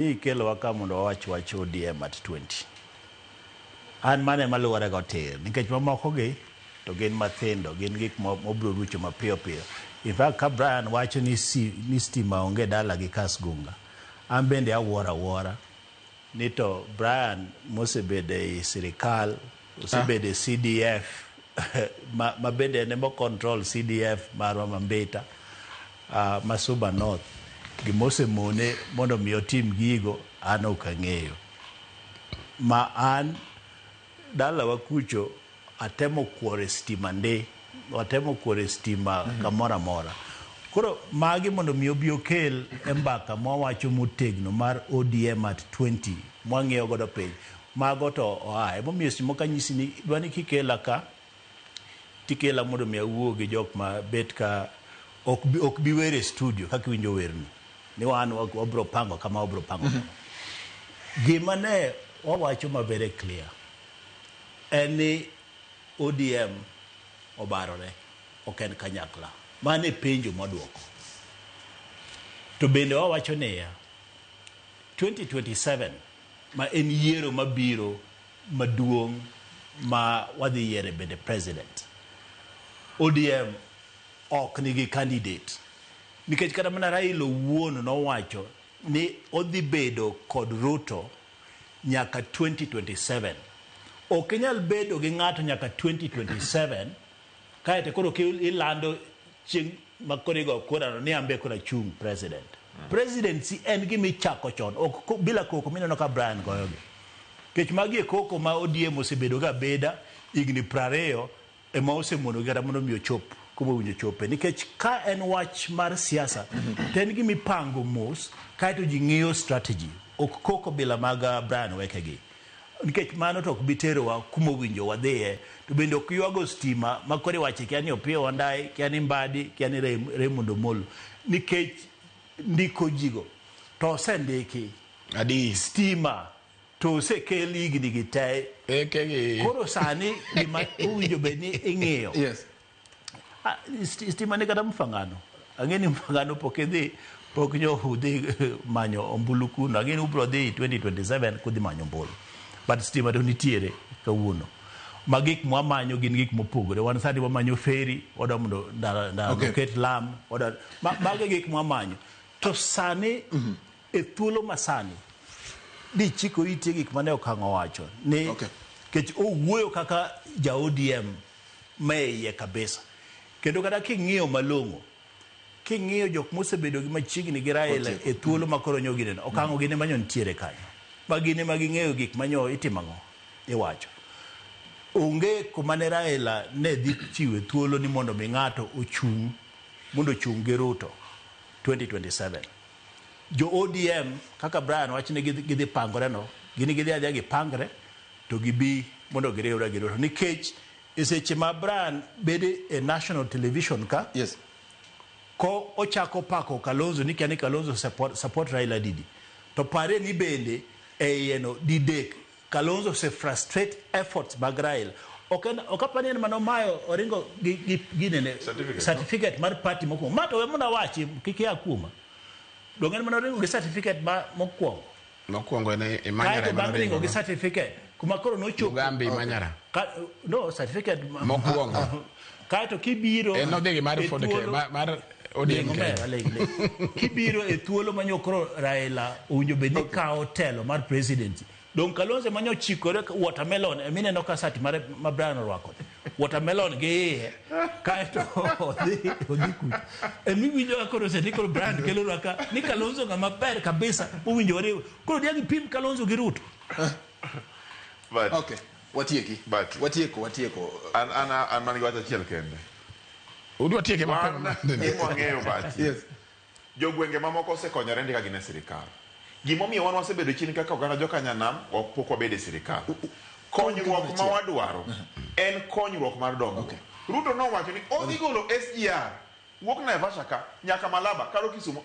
Ni ikelowa ka mondo wawach wach ODM at 20. An mano ema luwore go tir nikech mamoko gi to gin mathindo, gin gik mobiro rucho mapiyo piyo. In fact ka Brian wacho ni, si, ni stima onge dala gi Kasgunga, an bende awuoro awuora ni to Brian mosebedo ei sirikal, osebedo e CDF ma bende en ema control CDF marwa ma Mbita, ma Suba North, gima osemone mondo mi otim gigo an ok ang'eyo. Ma an dalawa kucho atemo kuoro e stima ndi, watemo kuoro e stima kamoro amora. Koro magi mondo mi obi okel e mbaka mwawacho motegno mar ODM at 20 mwang'iyo godo piny, mago to oa. Emomiyo seche moko anyisi ni idwa ni kikela ka, tikela mondo mi awuo gi jok ma bet ka ok bi wer e studio kaka iwinjo werni. Ni wan wabro pango kama, wabro pango kama. Gima ne wawacho ma very clear en ni ODM obarore, ok en kanyakla. Mano e penjo mwaduoko. To bende wawacho niya, 2027 ma en yiero mabiro maduong' ma wadhi yiere bende president. ODM ok nigi candidate. Nikech kata mana Raila owuon nowacho ni odhi bedo kod Ruto nyaka 2027. Ok inyal bedo gi ng'ato nyaka 2027 kaeto koro ilando chieng' ma koro igo kura no ni an be koro achung' president. Presidency en gima ichako chon, ok bila koko mineno ka Brian goyogi. Nikech magi e koko ma ODM osebedo ga abeda higni 20 ema osemonogi kata mondo mi ochop kuma owinjo chope. Nikech ka en wach mar siasa, to en gima ipango mos kaeto ji ng'iyo strategy. Ok koko bila mag Brian Weke gi. Nikech mano to ok bi terowa kuma owinjo wadhiye. To bende ok ywago stima ma koro iwacho kia ni Opiyo Wandayi, kia ni Mbadi, kia ni Raymond Omolo. Nikech ndiko jigo to osendiki. Adi. Stima to osekel higni gi te. Eke gi. Koro sani gima owinjo bed ni ing'iyo. Yes. Stima ni kata Mfangano. Ang'e ni Mfangano pok idhi, pok nyo udhi manyo ombulu kuno. Ang'e ni ubro dhi 2027 kudhi manyo ombulu. But stima to nitiere kawuono. Ma gik mwamanyo gin gik mopogore. Wan sani wamanyo ferry, wadwa mondo ndara oket lam, wadwa mago e gik mwamanyo. To sani e thuolo masani di chiko iti gik mane Okang'o owacho ni kech owuoyo kaka ja ODM ma e iye kabisa. Kendo kata king'iyo malong'o, king'iyo jok mosebedo gi machiegni gi Raila e thuolo ma koro nyo gineno, Okang'o gin ema nyo nitiere kanyo. Ma gin ema ging'eyo gik ma nyo itimo ang'o? Iwacho. Onge kuma ne Raila ne dhi chiwe thuolo ni mondo mi ng'ato ochung' mondo ochung' gi Ruto 2027. Jo ODM kaka Brian wacho ni gidhi pangore no, gin gidhi adhiya gipangre to gibi mondo giriwre gi Ruto. Nikech e seche ma Brian bedo e national television ka, ko ochako pako Kalonzo ni kia ni Kalonzo support Raila didi. To pare ni bende e iye no didek Kalonzo ose frustrate efforts mag Raila. Ok en, ok apar ni en mane omayo Oringo gi ginene, Certificate. certificate mar party mokwongo. Ma to we mondo awachi, kik ia kuoma. Donge en mane oringo gi certificate ma mokwongo? Mokwongo ne Imanyara Kaeto ema bang' ringo noringo gi go. certificate, kuma koro nochopo. Mugambi Imanyara. Ka, no, certificate Mokwongo. Kaeto kibiro En nodhi gi mar e Ford K, thuolo- mar ODM Ling' Kenya. omera, ling', ling'. Kibiro e thuolo ma nyokoro Raila owinjo bed ni kawo telo mar presidency. Dong' Kalonzo ema nyochikore watermelon emineno ka sati mare ma Brian orwako. Watermelon gi iye kaeto odhi kucho. Emiwinjo ka koro sani koro Brian kelo rwaka ni Kalonzo ng'ama ber kabisa mowinjo wariw. Koro diang' ipim Kalonzo gi Ruto. But, Okay, watieki. But- Watieko, watieko. An man gi wach achiel kende. Udwa tieke mapema. Wan gima wang'eyo bachi. Yes. Jogwenge mamoko osekonyore ndi ka gin e sirikal. Gimomiyo wan wasebedo chien kaka oganda jokanyanam ok pok wabedo e sirikal. Konyruok ma wadwaro en konyruok mar dongruok. Ruto nowacho ni odhi golo SGR wuok Naivasha ka nyaka Malaba kalo Kisumu.